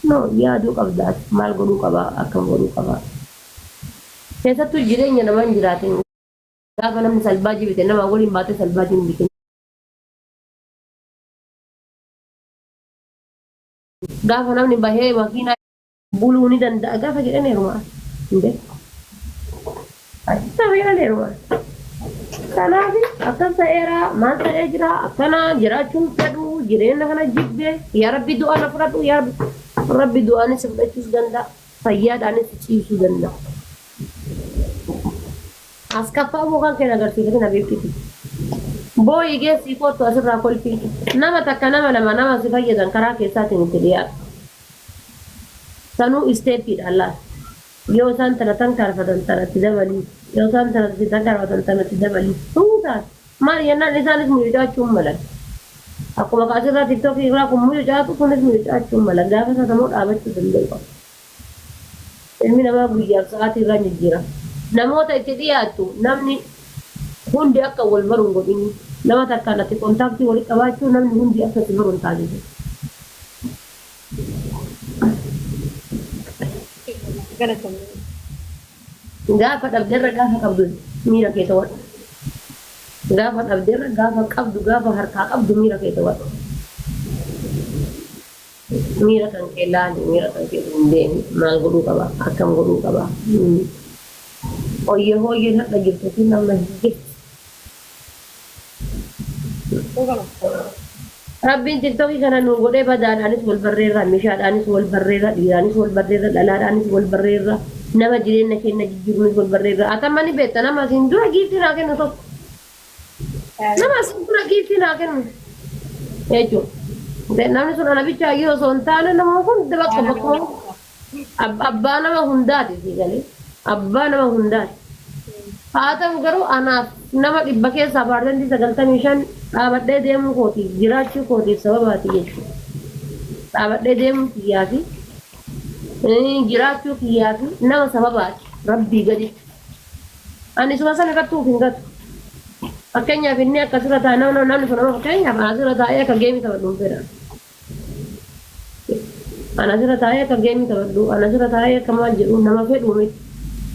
No yaaduu qabda ati maal godhuu qaba akkam godhuu qaba. Keessattuu jireenya namaa hin jiraatin gaafa namni salbaajii bite nama waliin baatee salbaajii hin bitin. Gaafa namni bahee makiinaa buluu ni danda'a gaafa jedhan heerumaa hin beeku. Gaafa jedhan heerumaa. Kanaaf akkas ta'eera maal ta'ee jira akkana jiraachuun fedhu jireenya kana jibbe yaa rabbi du'aa na fudhadhu yaa rabbi rabbi du'aanis si fudhachuus danda'a fayyaadhaanis si ciibsuu danda'a. As kaffa'amuu kan keen agarsiifatin habiibtiti. Booyi geessii koottu asirraa kolfii. Nama takka nama lama nama si fayyadan karaa keessaatiin itti dhiyaadhu. Sanuu isteeppiidhaan laal. Yoo isaan tana tankaarfatan tana itti dabalii. Yoo isaan tana itti tankaarfatan tana itti dabalii. Suutaan. Maal jennaan isaanis mucucaachuun malan. Akkuma ka asirraa tiktookii irraa kun mucucaatu kunis mucucaachuun mala. Gaafa sana immoo dhaabachuu danda'u qaba. Ilmi namaa guyyaaf sa'aatii irraa jijjiira. Namoota itti dhiyaattu namni hundi akka wal baru hin godhini. Nama takkaan ati kontaaktii walitti qabaachuu namni hundi akka si baru hin taasisin. Galatoomi. Gaafa dhabderra gaafa qabdu miira kee to'adhu. Gaafa dhabderra gaafa qabdu gaafa harkaa qabdu miira kee to'adhu. Miira kan kee laali miira kan kee hin deemi maal godhuu qaba akkam godhuu qaba. Oyyee hooyyeen hadha jirtu fi nama hin jirtu. Rabbiin tiktokii kana nuu godhee badaadhaanis wal barreerra, mishaadhaanis wal barreerra, dhiiraanis wal barreerra, dhalaadhaanis wal barreerra, nama jireenya keenya jijjiiruunis wal barreerra. Atamma ni beekta nama asiin dura giiftii naa kennu tokko. Nama asiin dura giiftii naa kennu. Jechuudha. Namni sun ana bichaa iyyuu osoo hin taane nama hunda bakka bakkuma Abbaa nama hundaati sii galee. Abbaa nama hundaati. Haa ta'u garuu anaaf nama dhibba keessaa paarsentii 95 dhaabadhee deemuu kootiif jiraachuu kootiif sababaati jechuudha. Dhaabadhee deemuu kiyyaa fi jiraachuu kiyyaa fi nama sababaati rabbii gaditti. Ani isuma sana irratti of hin gatu. Fakkeenyaaf inni akkasirra taa'e namni sun nama fakkeenyaaf asirra taa'ee akka geemii taphadhu hin fedhan. An asirra taa'ee akka geemii taphadhu, an asirra taa'ee akka maal jedhu nama fedhu miti.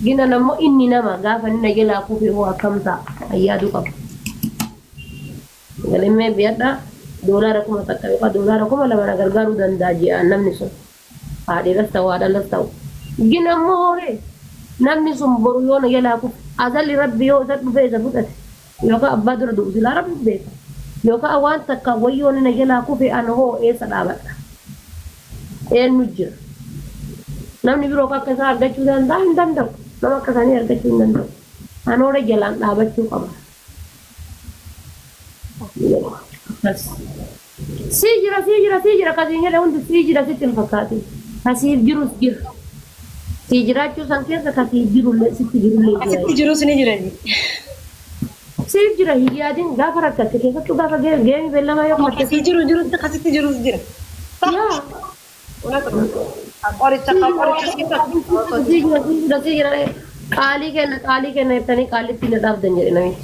Gina nammoo inni nama gaafa inni na jalaa kufe hoo akkam ta'a an yaaduu qaba. Galmee biyadha doolaara 1000 yookaan doolaara 2000 na gargaaruu danda'a ji'aan namni sun. Haa dhiiras ta'u haa dhalas ta'u. Gina immoo hooree namni sun boru yoo na jalaa kufe azalli rabbi yoo isa dhufee isa fudhate Yookaa abbaa dura du'u silaa rabbi beeka. Yookaa waan takka wayyoon na jalaa kufe an hoo eessa dhaabadha? Eennu jira? Namni biroo akka isaa argachuu danda'a hin danda'u. Nama akka sanii argachuu hin danda'u. An hoore jalaan dhaabachuu qaba. Akkas. Sii jira sii jira sii jira kasiin jedhe hundi sii jira sitti hin fakkaatin. Kasiif jirus jira. Sii jiraachuu san keessa kasiif jirullee sitti jirullee jira. Asitti jirus ni jira. Siif jira hin yaadin gaafa rakkatte keessattuu gaafa geemi beellamaa yoo qabatte. Kasii jiru jirutti kasitti jirus jira. Yaa. Qoricha qoricha sii Sii jira sii jira sii jira qaalii kenna qaalii kenna jettanii qaalitti na dhaabdan jedhe namichi.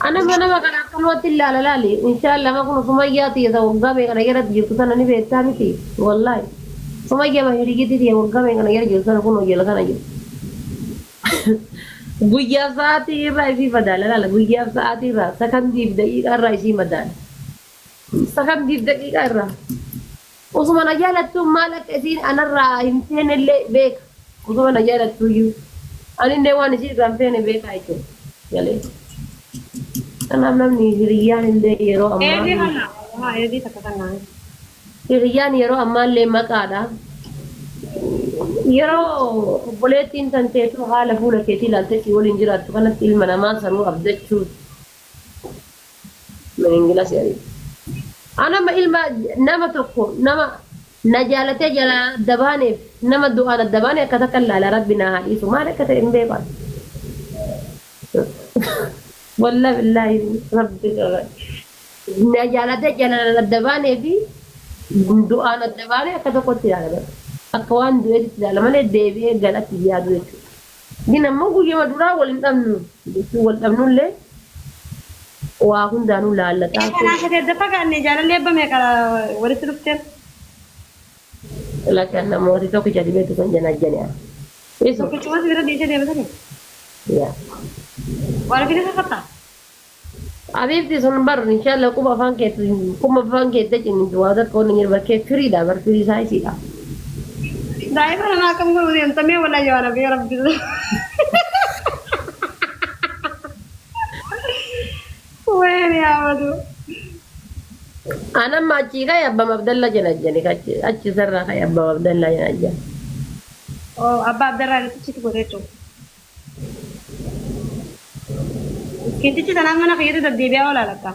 Ana ma nama kana akkanumatti ilaala laali. Inshaallah ma kun sumayyaa tiyya ta waggaa meeqa na jalatti jirtu tana ni beektaa miti. Wallaahi. Sumayyaa ma hiriyyitti tiyya waggaa meeqa na jala jirtu tana kun jala kana jirtu. Guyyaaf sa'aatii irraa isii madaala laala. Guyyaaf sa'aatii irraa sakandiif daqiiqaa irraa isii madaala. Sakandiif daqiiqaa irraa. Osuma na jaalattuu maal akka isiin anarraa hin feenellee beeka. Osuma na jaalattuuyyuu. Anillee waan isiin irraa hin feene beekaa jechuudha. Galee. Kanaaf namni hiriyyaan illee yeroo Eebii ammaa kana. Haa eebii takka kanaa. hiriyyaan yeroo ammaa illee maqaadha. Yeroo obboleettiin tan teetu haala fuula keetii ilaaltee si waliin jiraattu kanatti ilma namaa sanuu abdachuu Min yani. Ana ma ilma nama tokko nama na jaalatee jala adda baaneef nama du'aan adda baane akka takka laala rabbi naa haa dhiisu maal akka ta'e hin beeku ani. Wallah billahi rabbi na jaalatee jala adda baanee fi du'aan adda baane akka tokkotti ilaala bara. Akka waan du'eetti ilaala malee deebi'ee galatti yaadu jechuudha. Gin ammoo guyyama duraa wal hin dhabnu jechuun wal dhabnullee Waa hundaanuu laallataa. Kanaa ishee adda fagaanne jaalalli abba meeqa walitti dhufteen? Lakki namooti tokkicha dibeetu kan janajjani'a. Isu. Tokkichuma si bira dhiisee deematanii? Yaa. Waan ofii saffataa? Abiibti sun bar inshallah quba afaan keetti quba afaan keetti cinnitu waa takka wanni jiru bakkee firiidha bar firii isaa isiidha. Daa'ima namaa akkam godhuu deemtamee walaa yoo ana biyya rabbi. Wayni yaamatu. Anamma achii ka'e abbam Abdalla jenajjani achi sarraa ka'e abbam Abdalla jenajjani. Oh, abbaa Abdarraa irratti achitti godhee jechuudha. Miskiintichi tanaan mana kiyyatti deddeebi'aa oola lakka.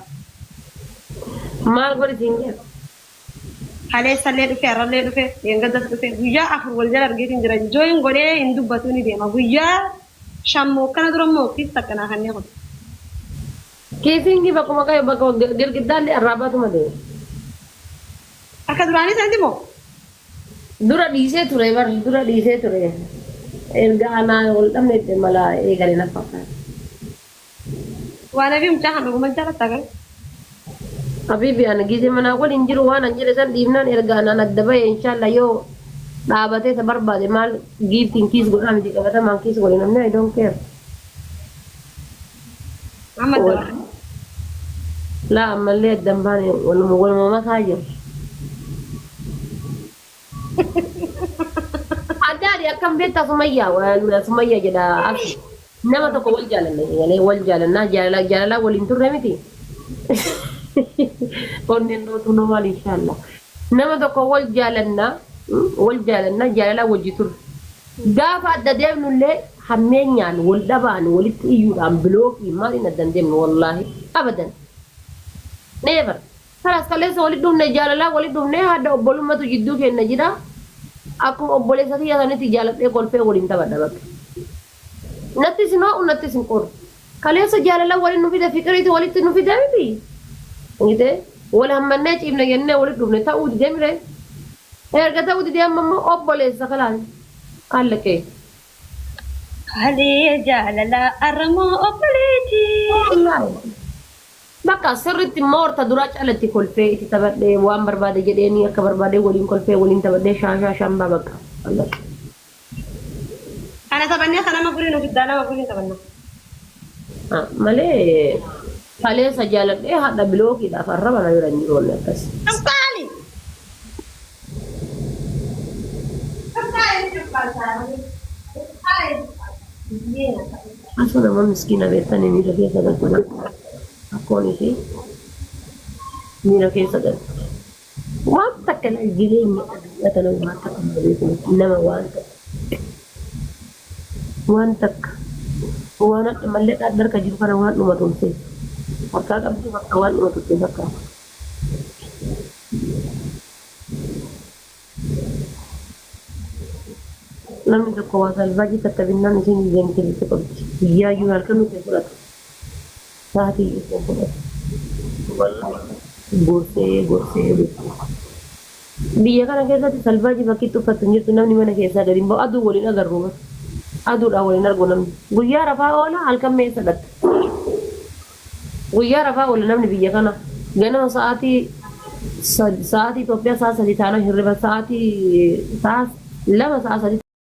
Maal godhi siin jedhu. Kaleessallee dhufe, har'allee dhufe, dheengaddas dhufe, guyyaa 4 wal jala argeetiin jira. Jooyin godhee hin dubbatu ni deema. Guyyaa 5 moo akkana dura immoo kiis takka naa kannee kutu. Kiisingi bakkuma ka'e bakka girgiddaallee arraabaatuma deema. Akka duraanii sanatti moo? Dura dhiisee ture bar dura dhiisee ture. Erga anaa wal dhabne itti mala eegale na fakkaata. Waan abii mucaa kan dhuguma jaalattaa garuu. Habibi ani gize manaa waliin jiru waan an jedhe san dhiifnaan erga anaan adda bahe inshallah yoo dhaabatee isa barbaade maal giiftiin kiis godhaa miti qabatamaan kiis godhe namni I don't care. Amma adda bahe. Laa ammallee adda hin baane waluma waluma makaa jiru. Addaadhi akkam beektaa Sumayyaa waan Sumayyaa jedha as nama tokko wal jaalanna malee wal jaalannaa jaalala jaalalaa waliin turre miti. Onneen dhootuu normaal inshaallah. Nama tokko wal jaalannaa wal jaalannaa jaalalaa wajji turre. Gaafa adda deemnullee hammeenyaan wal dhabaan walitti iyyuudhaan bilookii maaliin adda hin deemnu wallaahi abadan. Never. Kalas kaleessa wali dhufne jaalalaa wali dhufne hadda obbolummatu jidduu keenna jira akkuma obboleessa kiyya sanitti jaaladhee kolfee waliin taphadha bakka. Nattis hin ho'u nattis hin qorru. Kaleessa jaalala wali nu fide fiqiriitu walitti nu fide miti. Ngite wal hammannee ciifne jennee wali dhufne ta'uu didee mire. Erga ta'uu didee amma immoo obboleessa kalaan allaqee. Halee jaalalaa arramoo obboleetii. Wallaahi. Bakka sirritti moorta duraa caalatti kolfee itti taphadhee waan barbaade jedheenii akka barbaade waliin kolfee waliin taphadhee shaashaa shambaa bakka. Allaqe. Kana taphannee kan nama guriin ofiddaa nama guriin taphanna. Ah, Malee kaleessa jaaladhee hadha bilookiidhaaf arraba na bira hin jiru wanni akkas. Cuqqaali! Cuqqaali cuqqaali. Cuqqaali. Asoo nama miskiina beektanii miira keessa galchina. Akkoon ishee miira keessa galchi. Waan takka na jireenya addunyaa tana waan takka nama beeku miti. Nama waan takka. Waan takka. Waan hadha mallaqa adda harka jiru kana waan dhumatu hin seetu. Harkaa qabdu bakka waan dhumatu itti fakkaata. Namni tokko waa salvaajii takka binnaan isiin deemtee bitu qabdi. Guyyaa iyyuu halkan nuti fudhatu. Sa'aatii iyyuu fudhatu. Wallaahi gorsee gorsee gorsee. Biyya kana keessatti salvaajii bakki itti uffattu hin jirtu namni mana keessaa gadi hin ba'u. Aduu waliin agarru bara. Aduudhaan waliin argu namni. Guyyaa rafaa oola halkan meessa dhatta. Guyyaa rafaa oola namni biyya kana. Ganama sa'aatii sa'aatii Itoophiyaa sa'a 3 taanaan hirriba sa'aatii sa'a 2 sa'a 3.